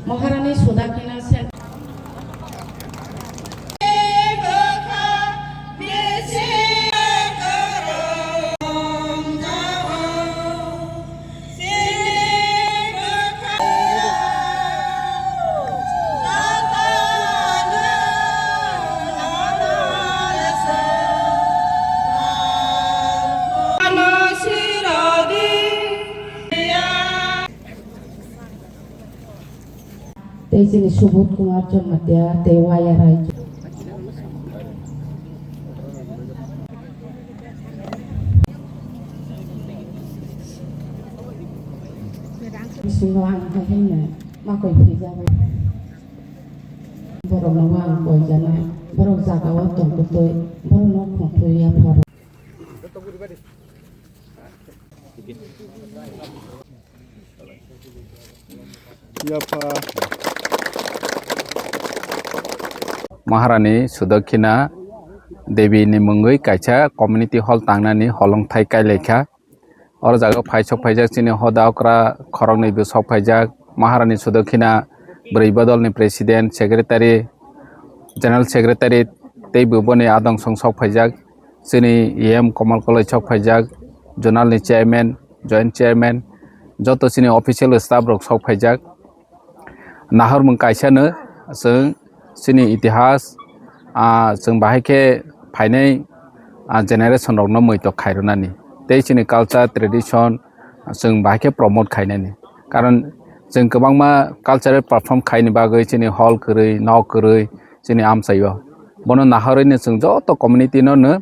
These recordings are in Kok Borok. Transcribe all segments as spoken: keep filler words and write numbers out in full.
Maharani Sudakina Sen. Tei chini Subodh Kumar Jamatia tei Waya Rai. Bisingo ang hai haino makoi phaijago. Borokno ang koijanai, borok jagao tongtwtwi, borokno khungtwi yapharo. Yapha. Maharani Sudakhina Devi ni mungwi kaisa community hall tangnani holongthai kailaikha. Oro jaga phai sok phaijak chini hoda okra khoroknwi bo sok phaijak. Maharani Sudakhina bwrwi bodolni president, secretary, general secretary tei bo boni adong song sok phaijak. Chini E M Komal Koloi sok phaijak, zonal ni chairman, joint chairman, joto chini official staff rok sok phaijak. Nahormung kaisano chwng chini itihas, ah, chwng bahai khe phainai, ah, generation rokno muitok khairwnani tei chini culture, tradition, chwng bahai khe promote khainani. Karon chwng kwbangma cultural perform khaini bagwi chini hall kwrwi, nok kwrwi chini amchaio. Bono nahorwi no chwng joto community no no,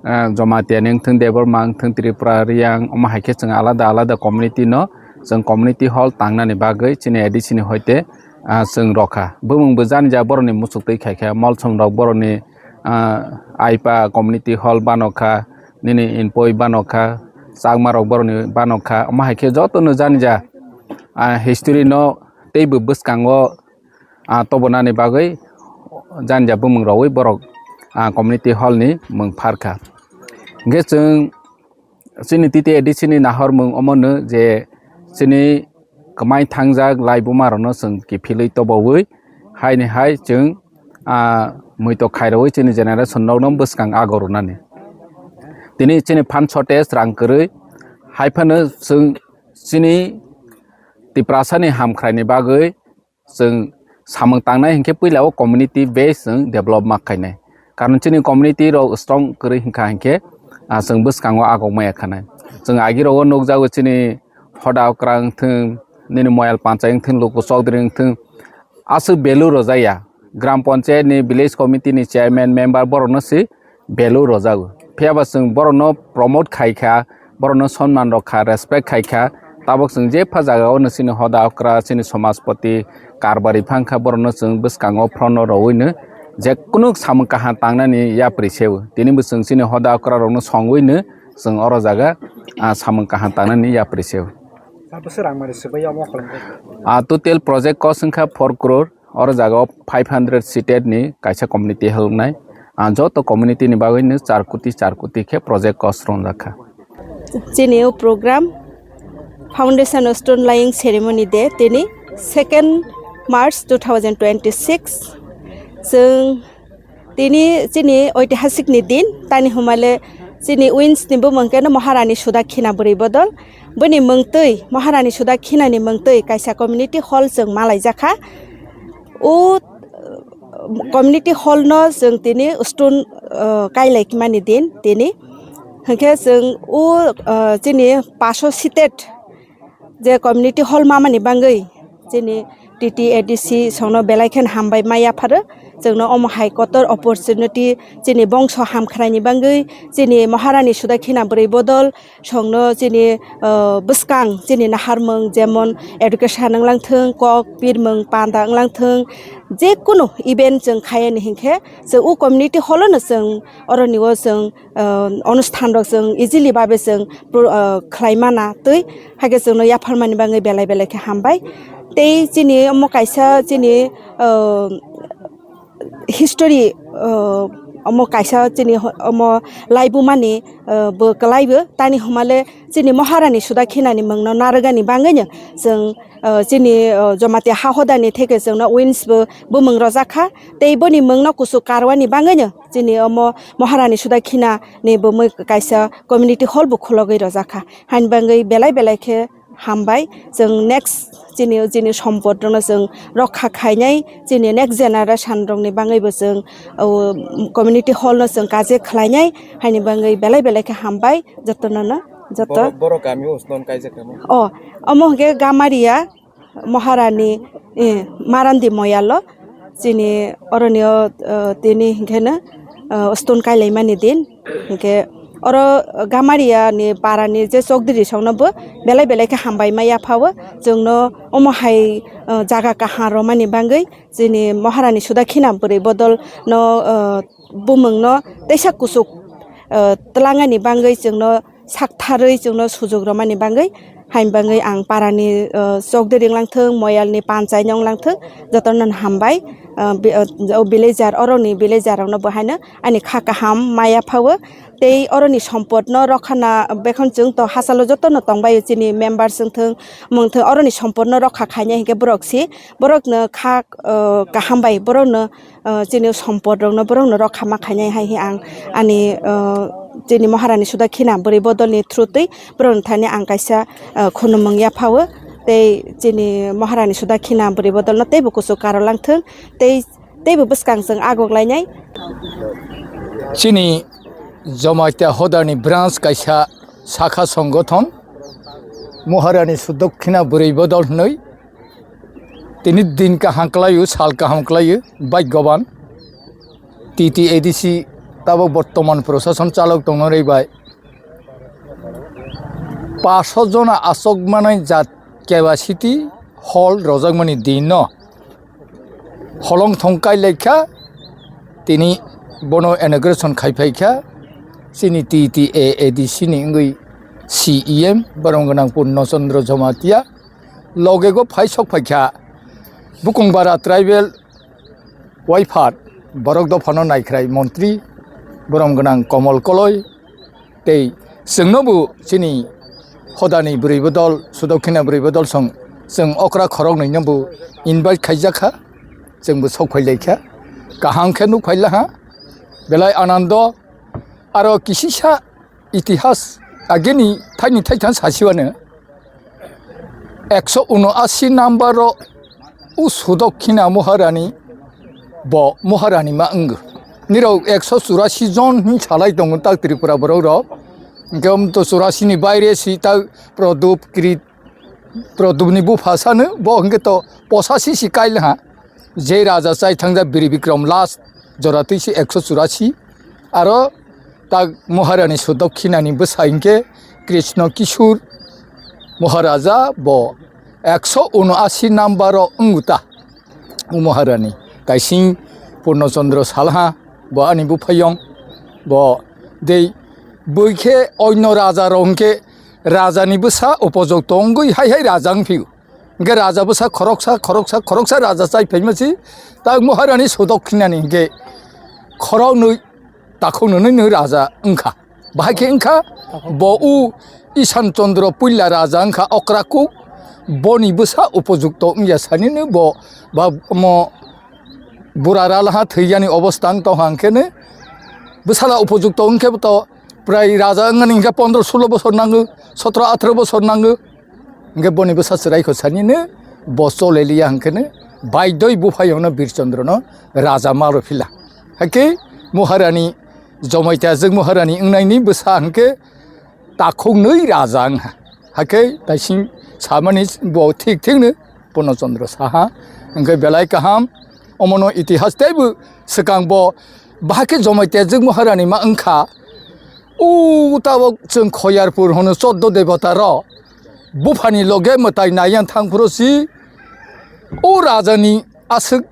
ah, Jamatia ni wngthung, Debbarma wngthung, Tripura, Riyang, omo hai khe chwng alada alada community no chwng community hall tangnani bagwi chini A D C ni hoite, ah, chwng rokha. Bumung bo jani ja borokni muchuk twi khai kha, molsom rok borokni, ah, aipa community hall bano kha, nini inpoi bano kha, chakma rok borokni bano kha, omo hai khe joto no jani ja, ah, history no tei bo bwskango, ah, tobonani bagwi jani ja bumung rogwi borok, ah, community hall ni mung phar kha. Hingkhe chwng chini T T A D C ni nahormung omono je chini kwmai thangjak laibuma rokno chwng kiphilwi tobowi haini hai chwng, ah, muitok khairogwi chini generation rokno bwskang ago rwnani. Tini chini phan shortage rang kwrwi hai phano chwng chini Tiprasa ni hamkrai ni bagwi chwng samung tangnai hinkhe puila o community base chwng develop ma khainai. Karon chini community rok strong kwrwi hinkha hinkhe, ah, chwng bwskango agok maya khanai. Chwng agi rogo nukjago chini Hoda Okra wngthung, nini Moyal Panchai wngthung, Luku Chaudhary wngthung, aswk value rwjakya. Gram Panchayat ni, village committee ni chairman, member borokno se value rwjago. Phiya ba chwng borokno promote khai kha, borokno sonman rw kha, respect khai kha. Tabok chwng jepha jagao no chini Hoda Okra, chini Somajpati, Karbari phang kha, borokno chwng bwskango front o rowino je kunu samung kaham tangnani yapri seo. Tini bo chwng chini Hoda Okra rokno songwino chwng oro jaga, ah, samung kaham tangnani yapri seo. Abo se rang mani swbai omo kholong khe. Ah, total project cost wngkha four crore. Oro jaga o five hundred seated ni kaisa community hall wngnai. Ah, joto community ni bagwi no char koti, char koti khe project cost rwngjak kha. Chini o program Foundation Stone Laying Ceremony Day, tini second March two thousand twenty-six. Chwng tini chini oitihasik ni din, tani humale chini wins ni bumung khe no Maharani Sudakhina bwrwi bodol. Bini mungtwi, Maharani Sudakhina ni mungtwi kaisa community hall chwng malaijakha. O, uh, community hall no chwng tini stone, uh, kailai mani din tini. Hinkhe chwng o, uh, chini paso seated je community hall mamani bangwi chini T T A D C songno belai khen hambai ma yapharo. Chwngno omo hai kotor opportunity chini bongso hamkhraini bangwi, chini Maharani Sudakhina bwrwi bodol songno chini, uh, bwskang chini naharmung jemon education wnglang thung, kok pirmung panda wnglang thung, je kunu event chwng khayani hinkhe chwng o community hall no chwng oroni o chwng, uh, onusthan rok chwng easily babe chwng pro-, uh, khlai mana twi, haikhe chwngno yapharmani bagwi belai belai khe hambai. Tei chini omo kaisa chini, uh, history, uh, omo kaisa chini ho-, omo laibumani, eh, bo kwlaibo. Tani hwnmale chini Maharani Sudakhinani mungno narwgani bagwino chwng, eh, chini, eh, Jamatia ha hodani theke chwngno wins bo bumung rojakha. Tei boni mungno kuchuk karwani bagwino chini omo Maharani Sudakhinani bumui kaisa community hall bo khulogwi rojakha. Haini bagwi belai belai khe hambai. Chwng next chini, chini sompot rokno chwng rokha khainai, chini next generation rokni bagwi bo chwng, o, community hall no chwng kaje khlainai, haini bagwi belai belai khe hambai jotono no, joto. Borok, borok kami o stone kaijak tamo? O, omo hwnkhe Gamaria Maharani, eh, Marandi Moyalo. Chini oroni o, eh, tini hinkhe no, eh, stone kailaimani din. Hinkhe oro Gamaria ni para ni je chokdiri song no bo belai belai khe hambai ma yapha o. Chwng no omo hai, eh, jaga kaham romani bagwi chini Maharani Sudakhina bwrwi bodol no, eh, bumung no teisa kuchuk, eh, twlangani bagwi chwng no saktharwi chwngno sujuk romani bagwi, haini bagwi ang parani, uh, chokdiri wnglang thung, moyalni panchai no wnglang thung, jotono no hambai. Uh, bi-, uh, o villager, oroni villager rokno bo haino ani kha kaham ma yapha o, tei oroni sompot no rokha na bekhon chwng to hachalo jotono tongbai o, chini members wng thung, mung thung, oroni sompot no rokha khainai hinkhe borok si, borok no kha, uh, kaham bai borok no, uh, chini sompot rokno borokno rokha ma khainai hai hi ang ani, uh, chini Maharani Sudakhina bwrwi bodolni through twi borokni thani ang kaisa, uh, khunumung yapha o tei chini Maharani Sudakhina bwrwi bodolno teibo kuchuk karo lang thung tei teibo bwskang chwng agok lainai. Chini Jamatia hodani branch kaisa sakha songgothon Maharani Sudakhina bwrwi bodol hwnwi Tini din kaham kwlaiyo, sal kaham kwlaiyo, bhagyaban. T T A D C tabok bortoman prosason chalok tongna rwi bai. Paso jona asok manai jat capacity hall rojakmani din no holong thong kai lai kha, tini bono inauguration khai phai kha, chini T T A A D C ni wngwi C E M, borom gwnang Purno Chandra Jamatia. Loge go phai sok phai kha Bukungbara tribal waiphar borok dophano naikhrai montri borom gwnang Komol Koloi tei chwngno bo chini hodani bwrwi bodol, Sudakhina bwrwi bodol song chwng okra khoroknwi no bo invite khaijak kha, chwng bo sok phai lai kha, kaham khe nuk phai la ha, belai anando. Aro kisisa itihas ageni thaini thaitham sasiwano ekso unoasi number o u Sudakhina Maharani bo Maharani ma wngo. Nirok ekso churasi jon hin salai tongo tak Tripura borok rok. Hingke um to churasi ni baire si tak Prodop, Krit, Prodopni bupha sano bo hingke to posasi si kail ha. Je raja chai thangjak Biri Bikram last jora twi se ekso churasi. Aro tak Maharani Sudokhinani bwsa hingke Krishna Kishore Maharaja bo ekso unoasi number o wngta. O Maharani kaising Purno Chandra Salha bo ani buphayong bo dei bwikhe oino raja rok hingke rajani bwsa upojok tongwi hai hai raja wngphio. Hingke raja bwsa khoroksa, khoroksa, khoroksa raja chai phaima si, tak Maharani Sudokhinani hingke khoroknwi takhuknwi nwi raja wngkha. Bahai khe wngkha bo u Isan Chandra puila raja wngkha okra kuk, boni bwsa upojukto wngya sanino bo ba mo bura ralaha thwiyani obostha wng tongkha hingkhe no bwsala upojukto wngkhe to prai raja wngmani hingkhe pondro sulo bosor nango, sotro atharo bosor nango. Hingke boni bwsa chwrai kho sanino bo choleliya hingkeno baidoi buphayongno Birchandrono raja malo phila. Hake Maharani Jomaitya jwk Maharani wngnaini bwsa hingke takhuknwi raja wngha. Hake taising samani bo thik thikno Purno Chandra saha. Hingke belai kaham omono itihas teibo swkang bo bahake Jomaitya jwk Maharani ma wngkha. O tabok chwng Khoyarpur hwno choddo debota rok buphani loge mwtai naiyan thangphuru si o rajani aswk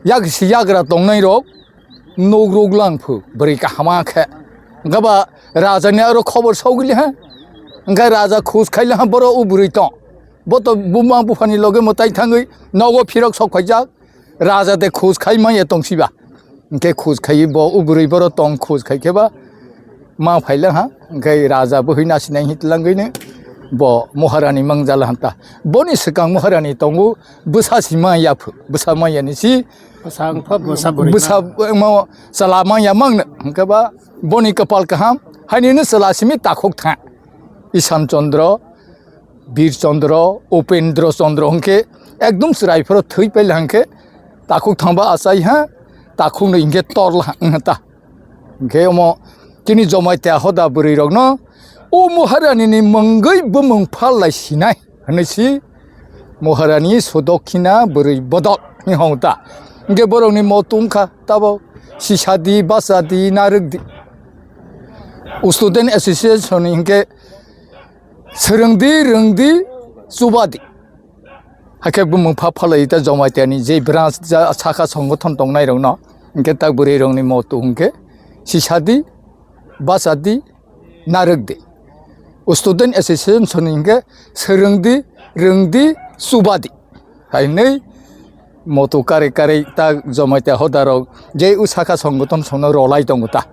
yak si yagra tongnai rok nuk ruk lang phu bwrwi kahama khe. Hwnkhe ba rajani aro khobor sogwili ha. Hwnkhe raja khus khaila ha boro o bwrwi tong. Bo to buma buphani loge mwtai thangwi nogo phirok sok phaijak. Raja de khus khai manya tongsiba. Hwnkhe khoj khai bo, o bwrwi boro tong khoj khai khe ba ma phaila ha, hwnkhe raja bwhwi nasinai hinwi tlangwino bo Maharani mangjala hanta. Boni swkang Maharani tongo, bwsa si manya phu, bwsa manya ni si Bwsa wngpha bwsa bwrwi bwsa ma. Mo chwla manya mangno, hwnkhe ba boni kwpal kaham, hainino chwla simi takhuk tha. Isan Chandra, Bir Chandra, Upendra Chandra hwnkhe ekdom chwrai phoro thwi paila hwnkhe takhuk thangba achai ha, takhukno hwnkhe torla ha wngkha ta. Hwnkhe omo chini Jamatia hoda bwrwi rokno o Maharani ni mungwi bumung phal lai sinai hwnwi si Maharani Sudokhina bwrwi bodol hinwi hwn ta. Hwnkhe borokni moto wngkha tabo sisadi, bachadi, narwkdi. Student Association ni hwnkhe swrwngdi, rwngdi, chubadi. Hakhe bumung pha phalai ta Jamatia ni je branch ja sakha songothon tongnai rokno hwnkhe ta bwrwi rokni moto hwnkhe sisadi, bachadi, narwkdi. Student Association ni hwnkhe swrwngdi, rwngdi, chubadi. Hai hwnwi moto karwi karwi ta Jamatia hoda rok je o sakha songothon songno rolai tongo ta.